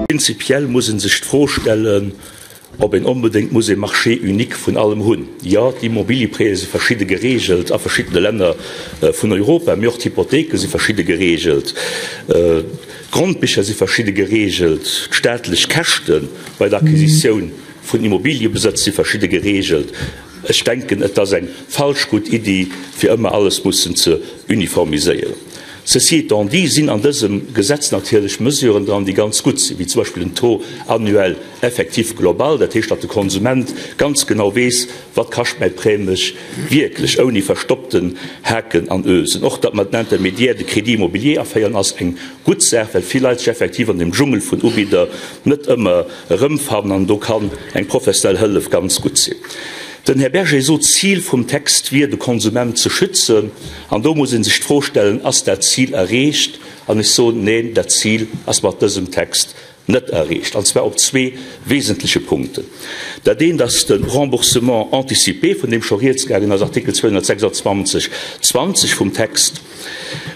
Prinzipiell muss ee sech d'Fro stellen, ob een onbedéngt muss ee Marché unique vun allem hunn. Jo, d'Immobilieprêtë si verschidde geregelt a verschiddene Länner vun Europa, mee och d'Hypothéike si verschidde geregelt, d'Grondbicher si verschidde geregelt, d'staatlech Käschte bei der Acquisitioun vun Immobiliëbesëtz si verschidde geregelt. Ech denken, et ass eng falsch gutt Iddi, fir ëmmer alles mussen ze uniformiséieren. Ceci étant dit, sinn an dësem Gesetz natierlech Mesuren dran, déi ganz gutt sinn, wéi zum Beispill den Taux annuel effectif global, dat heescht, datt de Konsument ganz genau weess, wat kascht mäi Prêt mech wierklech, ouni verstoppten Haken an Ösen. Och datt mer den Intermédiaire de crédit immobilier aféieren, ass eng gutt Saach, well vill Leit sech effektiv an dem Dschungel vun Ubidder net ëmmer erëmfannen an do kann eng professionell Hëllef ganz gutt sinn. Den Här Berger sot, d'Zil vum Text wier, de Konsument ze schützen. An do muss ee sech d'Fro stellen, Ass dat Zil erreecht? An ech soen, Neen, dat Zil ass mat dësem Text net erreecht, an zwar op zwee wesentleche Punkten. Dat eent ass de Remboursement anticipé, vun deem scho rieds gaangen ass, Artikel 226 20 vum Text,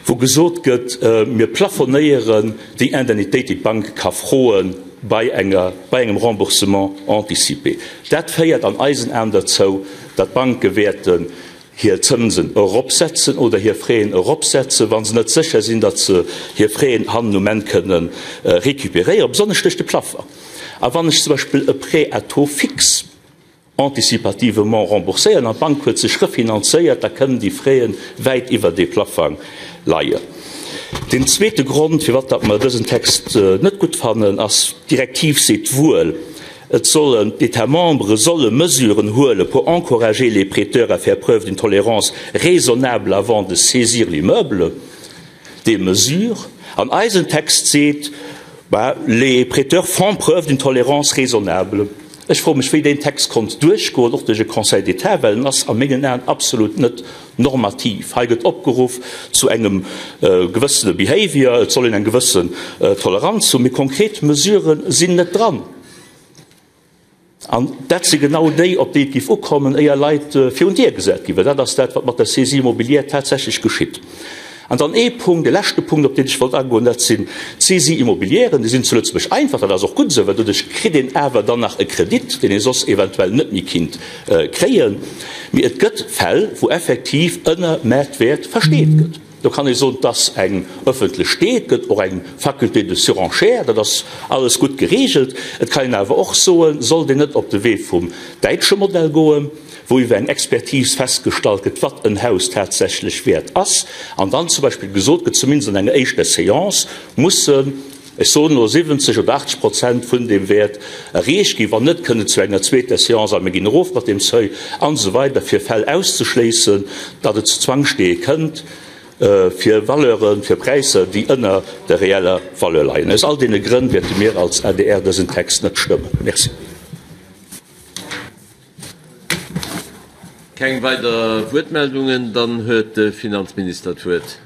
wou gesot gëtt, Mir plafonéieren déi Indemnitéit, déi d'Bank ka froe bei enger, bei engem Remboursement anticipé. Dat féiert an eisen Aen derzou, datt d'Banke wäerten hir Zënsen eropsetzen oder hir Fräen eropsetzen, wa se net sécher sinn, datt se hir Fräen hannen um Enn kënne récupéréieren, besonnesch duerch de Plafang. A wann ech zum Beispill e Prêt à taux fixe anticipativement rembourséieren an d'Bank huet sech refinanzéiert, da kënnen déi Fräen wäit iwwer dee Plafang leien. Deen zweete Grond, firwat datt mer dësen Text net gutt fannen, ass, D'Direktiv seet wuel, et sollen, d'États membres solle Mesuren huelen pour encourager les prêteurs à faire preuve d'une tolérance raisonnable avant de saisir l'immeuble. Des mesures, an eisen Text seet, bah, les prêteurs font preuve d'une tolérance raisonnable. Ech froe mech, wéi deen Text konnt duerchgoen, och duerch e Conseil d'État, well en ass a mengen Aen absolut net normativ. Hei gëtt opgeruff zu engem gewëssene Behavior, et soll een eng gewëssen Toleranz hunn, mee konkret Mesurë sinn net dran. An dat si genau déi, op déi et géif ukommen, éier Leit virun d'Dier gesat ginn, well dat ass dat, wat mat der Saisie immobilière tatsächlech geschitt. An dann ee Punkt, e leschte Punkt, op deen ech wollt agoen, dat sinn d'Saisies immobilièren. Déi sinn zu Lëtzebuerg einfach, dat ass och gutt esou, well doduerch kritt een awer dann nach e Kredit, deen ee soss eventuell net méi kinnt kréien. Mee et gëtt Fäll, wou effektiv ënner Maartwäert versteet gëtt. Do kann ee soen, et ass eng ëffentlech Steet, gëtt och eng Faculté de surenchère, dat ass alles gutt geregelt. Et kann een awer och soen, sollt een net op de Wee vum däitsche Modell goen, wou iwwer eng Expertise festgestallt gëtt, wat en Haus tatsächlech wäert ass, an dann zum Beispill gesot gëtt, zumindest an enger éischter Séance mussen, ech soen elo 70 oder 80 Prozent vun deem Wäert erreecht ginn, wann net, kënnt et zu enger zweeter Séance a mir ginn erof mat deem Seuil an esou weider, fir Fäll auszeschléissen, datt et zu Zwangssteeë kënnt fir Valeuren, fir Präisser, déi ënner der reeller Valeur leien. Aus all deene Grënn wäerte mir als adr dësen Text net stëmmen. Merci. Keng weider Wuertmeldungen, dann huet de Finanzminister d'Wuert.